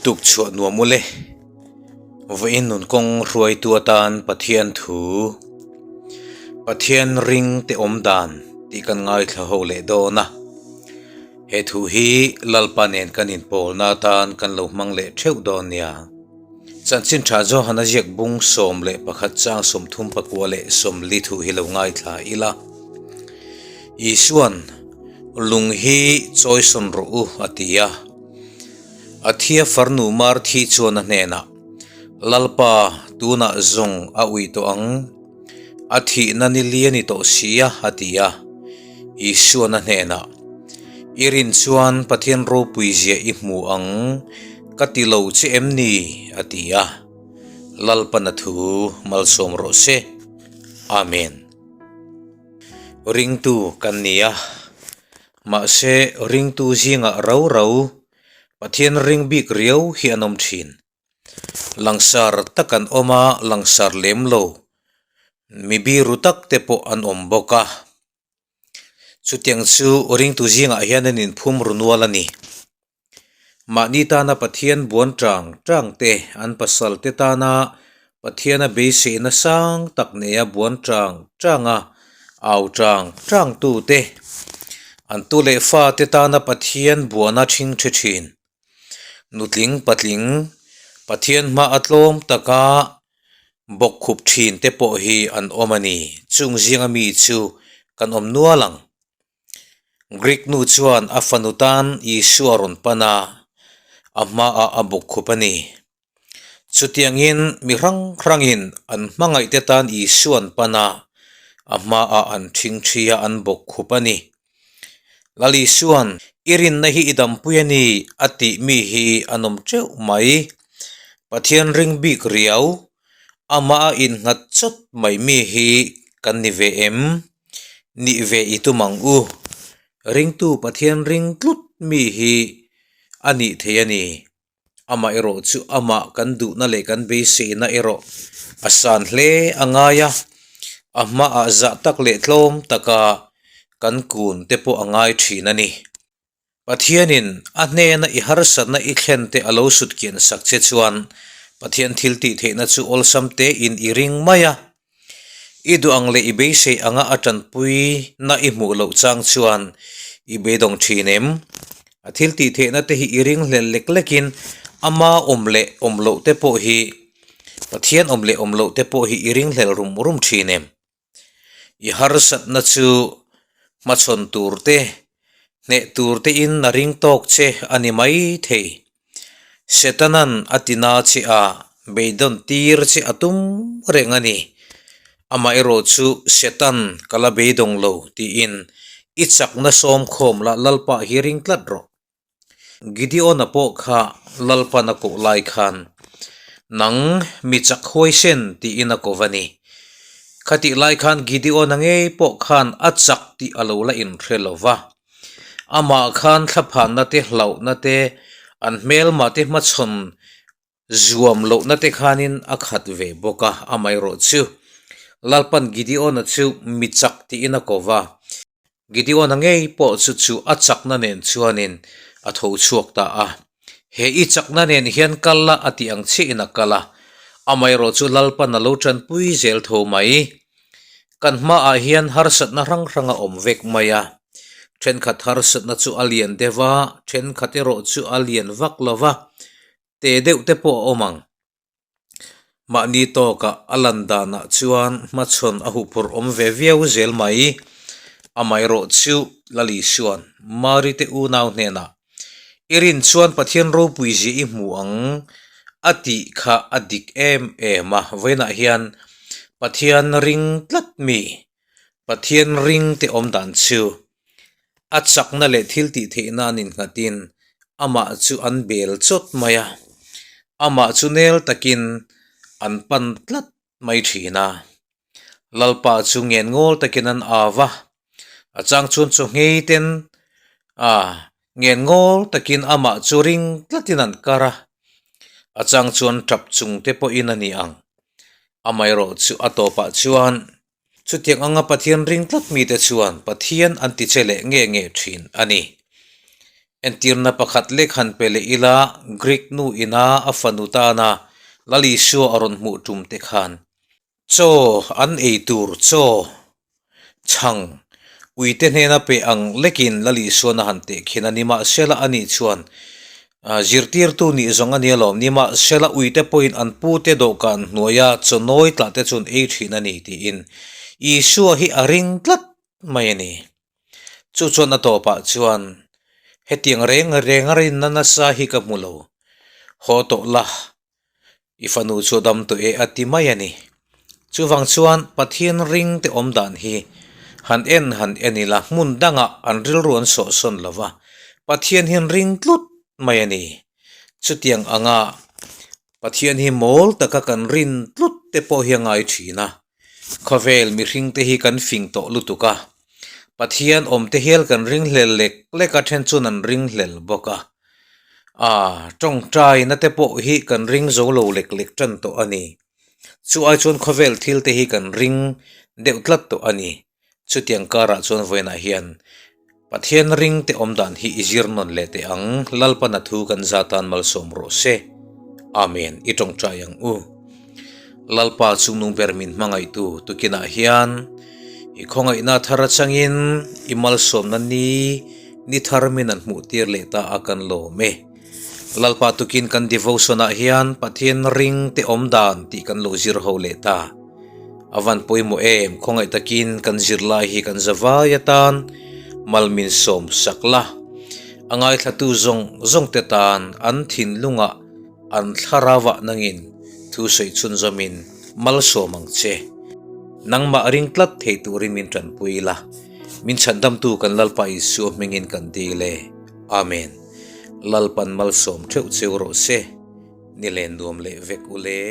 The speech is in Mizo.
Tuk chhuah nuam ule. Vawiin nun kawng hruaitu atan Pathian thu, Pathian ring te awm dan tih kan ngaithla ho leh dawn a. He thu hi Lalpa nen kan inpawlna atan kan lo hmang leh theuh dawn nia. Chanchin tha Johana ziak bung 11 chang 39 leh 40 thu hi lo ngaithla ila. Isuan, Lung hi chawisawn rawh u a ti a. A thia farnu Marthi chuan a hnenah, Lalpa, tunah zawng a ui tawh ang. A thihna ni li a ni tawh si a, a ti a. Isuan a hnenah, I rin chuan Pathian ropui zia i hmu ang, ka ti lo che em ni? a ti a. Lalpan a thu malsawm rawh se. Amen. Ringtu kan ni a. Mahse, ringtu zingah rau rau Pathian ring bik riau hi an awm thin. Langsar tak an awm a, langsar lem lo mi biru tak te pawh an awm bawk a. Chutiang chu ringtu zingah hian an inphum ru nual a ni. Mahni tana Pathian buan tang tang te, an pasal te tana Pathiana beiseina sang tak neia buan tang tang a, au tang tang tu te, an tu leh fa te tana Pathian buana thing the thin. Nutling patling, Pathian hma a tlawm taka bawk khup thin te pawh hi an awm a ni. Chung zinga mi chu kan awm nual ang. Greek nu chuan a fanu tan Isua rawn pan a, a hmaah a bawk khup a ni. Chutiangin mi hrang hrangin an hmangaihte tan Isua an pan a, a hmaah an ṭhingṭhi a, an bawk khup a ni. Lal Isua'n, I rinna hi i dampui a ni, a tih mi hi an awm teuh mai. Pathian ring bik riau, amah a innghat chawt mai mi hi kan ni ve em? Nih ve i tum ang u. Ringtu Pathian ring tlut mi hi a nih thei a ni. Amah erawh chu amah kan duhna leh kan beiseina erawh a san hle a ngai a, a hmaah zah tak leh tlawm taka kan kun te pawh a ngai thin a ni. Pathianin a hnena i harsatna i thlen te a lo sut kian sak che chuan Pathian thil tih theihna chu awlsam tein i ring mai a. I duh ang leh i beisei anga a tanpui na i hmuh loh chang chuan i beidawng thin em? A thil tih theihna te hi i ring hlel lek lekin ama awm leh awm loh te pawh hi Pathian awm leh awm loh te pawh hi i ring hlel rum rum thin em? I harsatna chu hmachhawn tur te, hneh tur tein a ring tawk che a ni mai thei. Setanan a ti na che a, beidawn tir che a tum reng a ni. Amaherawh chu Setan ka la beidawng lo tiin i chakna sawmkhawm lah Lalpa hi ring tlat rawh. Gideon-a pawh kha Lalpan a koh lai khan, Nang mi chak huaisen tiin a ko va ni. Khatih lai khan Gideon-a ngei pawh khan a chak tih a lo la inhre lo va. Amah khan thlaphanna te hlauhna te, an hmelma te hmachhawn Zuam lohna te khanin a khat ve bawk a, amaherawh chu Lalpan Gideon-a chu mi chak tiin a ko va. Gideon-a ngei pawh chu chu a chakna nen chuanin a tho chhuak ta a. He i chakna nen hian kal la a tih ang chiahin a kal a, amaherawh chu Lalpan a lo tanpui zel tho mai. Kan hmaah hian harsatna hrang hrang a awm vek mai a, thenkhat harsatna chu a lian deuh a, thenkhat erawh chu a lian vak lo va, te deuh te pawh a awm ang. Mahni tawkah a lan danah chuan hmachhawn a huphurh awm ve viau zel mai. Amaherawh chu Lalisuan Mari te unau hnenah, I rin chuan Pathian ropui zia i hmu ang a tih kha a dik em em a. Vawiinah hian Pathian ring tlat mi, Pathian ring te awm dan chu a chakna leh thil tih theihna an innghatin amah chu an bel chawt mai a, amah chu nel takin an pan tlat mai thin a. Lalpa chu ngen ngawl takin an au a, a chang chuan chaw nghei ten a ngen ngawl takin amah chu ring tlatin an kar a, a chang chuan tap chung te pawhin a ni ang. Amaherawh chu a tawpah chuan Chutiang anga Pathian ring tlat mite chuan Pathian an ti che leh nge nge thin a ni. Entirna pakhat lek han pe leh ila, Greek nu ina a fanu tana Lal Isua a rawn hmuh tum te khan chaw an ei tur chaw chhang uite hnena pe ang lekin Lal Isuan a han tehkhin a, nimahsela ani chuan zirtirtu nih zawng a nia lawm, nimahsela uite pawhin an pute dawhkan hnuaia chaw nawi tlah te chu an ei thin a ni tiin Isua hi a ring tlat mai a ni. Chu chuan a tawpah chuan hetiang reng reng a rinna nasa hi ka hmu lo, haw tawh la, i fanu chu a dam tawh e a ti mai a ni. Chuvang chuan Pathian ring te awm dan hi han en han en ila hmun dangah an rilru an sawhsawn lo va, Pathian hian ring tlut mai a ni. Chutiang anga Pathian hi mawl taka kan rin tlut te pawh hi a ngai thin a, khawvel mihring te hi kan fing tawh lutuk a, Pathian awm te hial kan ring hlel lek lek a then chuan an ring hlel bawk a, ah tawngtaina te pawh hi kan ring zo lo lek lek tan tawh a ni, chu ai chuan khawvel thil te hi kan ring deuh tlat tawh a ni. Chutiang karah chuan vawiinah hian Pathian ring te awm dan hi i zir nawn leh teh ang, Lalpana thu kan za tan malsawm rawh se. Amen. I tawngtai ang u. Lalpa chungnung ber min hmangaihtu tukinah hian i khawngaihna thar atangin i malsawmna ni ni thar min an hmuh tir leh ta a kan lawm e. Lalpa tukin kan devotion ah hian Pathian ring te awm dan tih kan lo zir ho leh ta. A van pawimawh em, khawngaih takin kan zirlai hi kan za vai atan mal min sawm sak la. A ngaithlatu zawng zawng te tan an thinlungah an thlarau ah nangin thu sawi chhunzawmin malsawm ang che. Nangmah ring tlat thei turin min tanpui la, min chhandamtu kan Lalpa Isua hmingin kan dil e. Amen. Lalpan malsawm theuh cheu rawh se, ni len nuam leh vek u le.